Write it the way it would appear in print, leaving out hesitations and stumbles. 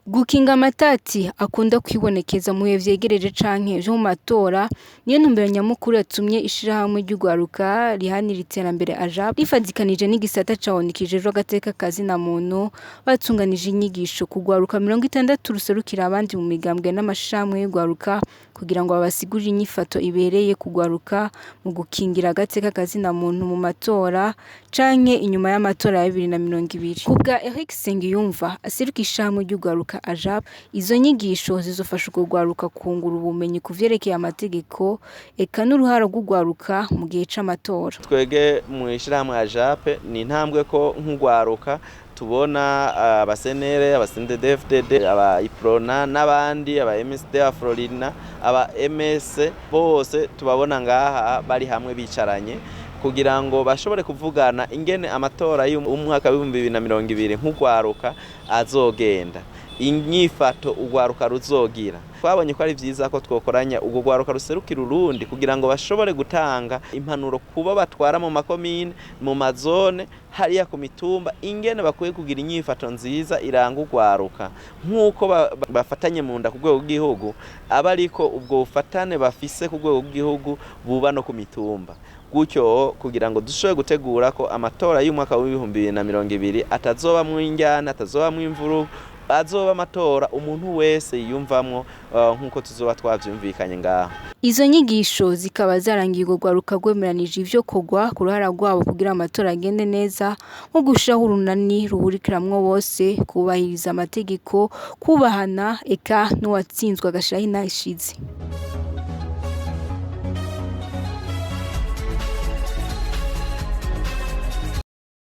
Gukinga amatati akunda kwibonekeza mu bihe vyegereje canke vyo mu matora niyo ntumbero nyamukuru yatumye ishirahamwe ry'urwaruka rihanira iterambere AJAP rifadikanije n'igisata ca ONU kijejwe agateka kazina muntu batunganije inyigisho ku rwaruka 60 ruserukira abandi mu migambwe n'amashirahamwe y'urwaruka kugira ngo babasigurire inyifato ibereye kugwaruka mu gukingira agateka kazina muntu mu matora canke inyuma y'amatora ya 2020. Kubwa Eric Sengiyumva aseruka ishirahamwe ry'urwaruka AJAP, izo nyigisho zizofasha urwo rwaruka kungura ubumenyi ku vyerekeye amategeko eka n'uruhara rw'urwaruka mu gihe c'amatora. Twege mu ishirahamwe AJAP ni intambwe ko nk'urwaruka tubona abasenere, abasendedefdd, aba iprona n'abandi, aba MSD, Afrolina, aba MS, bose tubabona ngaha bari hamwe bicaranye kugira ngo bashobore kuvugana ingene amatora y'umwaka w'2020 nk'urwaruka azogenda, inyifato urwaruka ruzogira. Twabonye ko ari vyiza ko twokoranya urwo rwaruka ruserukira urundi kugira ngo bashobore gutanga impanuro kuba batwara mu makomine, mu mazone, hariya ku mitumba, ingene bakwiye kugira inyifato nziza iranga urwaruka nk'uko bafatanye mu nda ku rwego rw'igihugu, aba ariko ubwo bufatane bafise ku rwego rw'igihugu buba no ku mitumba, gutyo kugira ngo dushobore gutegura ko amatora y'umwaka w'2020 atazobamwo injyana, atazobamwo imvururu, azoba amatora umuntu wese yiyumvamwo, nk'uko tuzoba twavyumvikanye ngaho. Izo nyigisho zikaba zarangiye urwo rwaruka rwemeranije ivyo kogwa ku ruhara rwabo kugira amatora agende neza, nko gushiraho urunani ruhurikiramwo bose, kubahiriza amategeko, kubahana, eka n'uwatsinzwe agashiraho intashize.